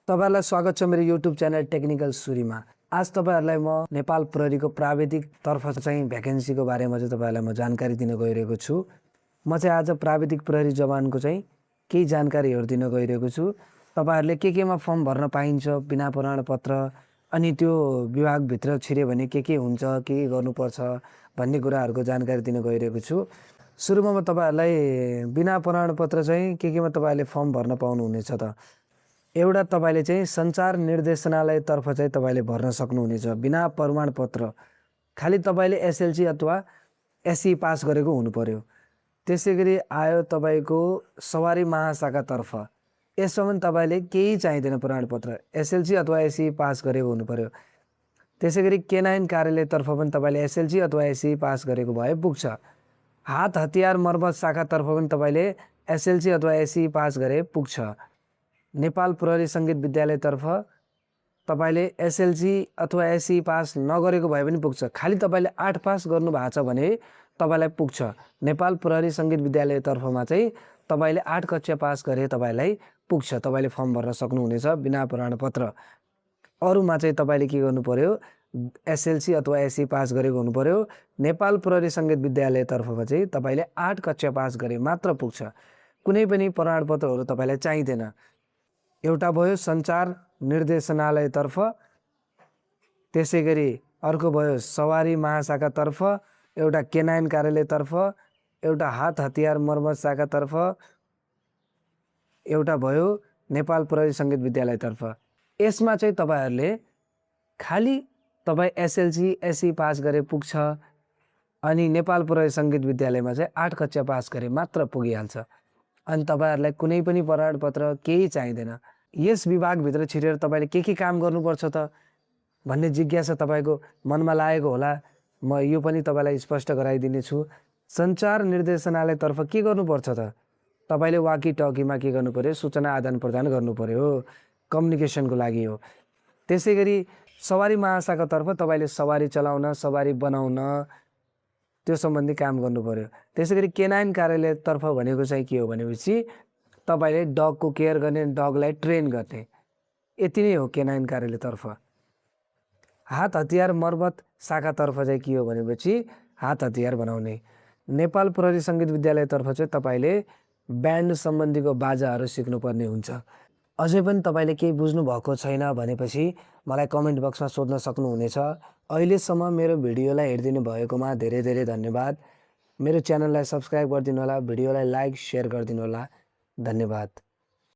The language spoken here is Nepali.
तपाईहरुलाई स्वागत छ मेरो YouTube च्यानल टेक्निकल सुरीमा। आज तपाईहरुलाई म नेपाल प्रहरीको प्राविधिक तर्फ चाहिँ भ्याकेन्सीको बारेमा चाहिँ तपाईहरुलाई म जानकारी दिन गइरहेको छु। म चाहिँ आज प्राविधिक प्रहरी जवानको चाहिँ केही जानकारीहरु दिन गइरहेको छु। तपाईहरुले केमा फर्म भर्न पाइन्छ, बिना प्रमाणपत्र, अनि त्यो विभाग भित्र छिरे भने के हुन्छ, के गर्नुपर्छ भन्ने कुराहरुको जानकारी दिन गइरहेको छु। सुरुमा म तपाईहरुलाई बिना प्रमाणपत्र चाहिँ केमा तपाईहरुले फर्म भर्न पाउनु हुनेछ त। एउटा तपाईले चाहिँ सञ्चार निर्देशनालय तर्फ चाहिँ तपाईले भर्न सक्नुहुनेछ बिना प्रमाणपत्र। खाली तपाईले एसएलसी अथवा एसई पास गरेको हुनु पर्यो। त्यसैगरी आयो तपाईको सवारी महाशाखा तर्फ। यसमा पनि तपाईले केही चाहिदैन प्रमाणपत्र, एसएलसी अथवा एसई पास गरेको हुनु पर्यो। त्यसैगरी केनाइन कार्यालय तर्फ पनि तपाईले एसएलसी अथवा एसई पास गरेको भए पुग्छ। हात हतियार मर्मत शाखा तर्फ पनि तपाईले एसएलसी अथवा एसई पास गरे पुग्छ। नेपाल प्रहरी संगीत विद्यालय तर्फ तपाईले एसएलसी अथवा एसई पास नगरेको भए पनि पुग्छ। खाली तपाईले 8 पास गर्नु भएको छ भने तपाईलाई पुग्छ। नेपाल प्रहरी संगीत विद्यालय तर्फमा चाहिँ तपाईले 8 कक्षा पास गरे तपाईलाई पुग्छ। तपाईले फर्म भर्न सक्नुहुनेछ बिना प्रमाणपत्र। अरुमा चाहिँ तपाईले के गर्नु पर्यो, एसएलसी अथवा एसई पास गरेको हुनु पर्यो। नेपाल प्रहरी संगीत विद्यालय तर्फमा चाहिँ तपाईले 8 कक्षा पास गरे मात्र पुग्छ। कुनै पनि प्रमाणपत्रहरु तपाईलाई चाहिदैन। एउटा भयो सञ्चार निर्देशनालय तर्फ, त्यसैगरी अर्को भयो सवारी महाशाखा तर्फ, एउटा केनाइन कार्यालय तर्फ, एउटा हात हतियार मर्मत शाखा तर्फ, एउटा भयो नेपाल प्रहरी संगीत विद्यालय तर्फ। यसमा चाहिँ तपाईहरुले खाली तपाई एसएलसी एसई पास गरे पुग्छ। अनि नेपाल प्रहरी संगीत विद्यालयमा चाहिँ 8 कक्षा पास गरे मात्र पुगिहाल्छ। अनि तपाईहरुलाई कुनै पनि प्रमाणपत्र केही चाहिदैन। यस विभाग भित्र छिरेर तपाईले के काम गर्नुपर्छ त भन्ने जिज्ञासा तपाईको मनमा लागेको होला। म यो पनि तपाईलाई स्पष्ट गराइदिने छु। सञ्चार निर्देशनालय तर्फ के गर्नुपर्छ त, तपाईले वाकी टकीमा के गर्नु पर्यो, सूचना आदान प्रदान गर्नु पर्यो, कम्युनिकेसनको लागि हो। त्यसैगरी सवारी महाशाखा तर्फ तपाईले सवारी चलाउन, सवारी बनाउन, त्यो सम्बन्धी काम गर्नु पर्यो। त्यसैगरी केनाइन कार्यालय तर्फ भनेको चाहिँ के हो भनेपछि तपाईले डगको केयर गर्ने, डगलाई ट्रेन गर्ने, यति नै हो केनाइन कार्यालय तर्फ। हात हतियार मर्मत शाखा तर्फ चाहिँ के हो भनेपछि हात हतियार बनाउने। नेपाल प्रहरी संगीत विद्यालय तर्फ चाहिँ तपाईले ब्यान्ड सम्बन्धीको बाजाहरू सिक्नुपर्ने हुन्छ। अझै पनि तपाईले केही बुझ्नु भएको छैन भनेपछि मलाई कमेन्ट बक्समा सोध्न सक्नुहुनेछ। अहिलेसम्म मेरो भिडियोलाई हेरिदिनु भएकोमा धेरै धेरै धन्यवाद। मेरो च्यानललाई सब्स्क्राइब गरिदिनु होला, भिडियोलाई लाइक शेयर गरिदिनु होला। धन्यवाद।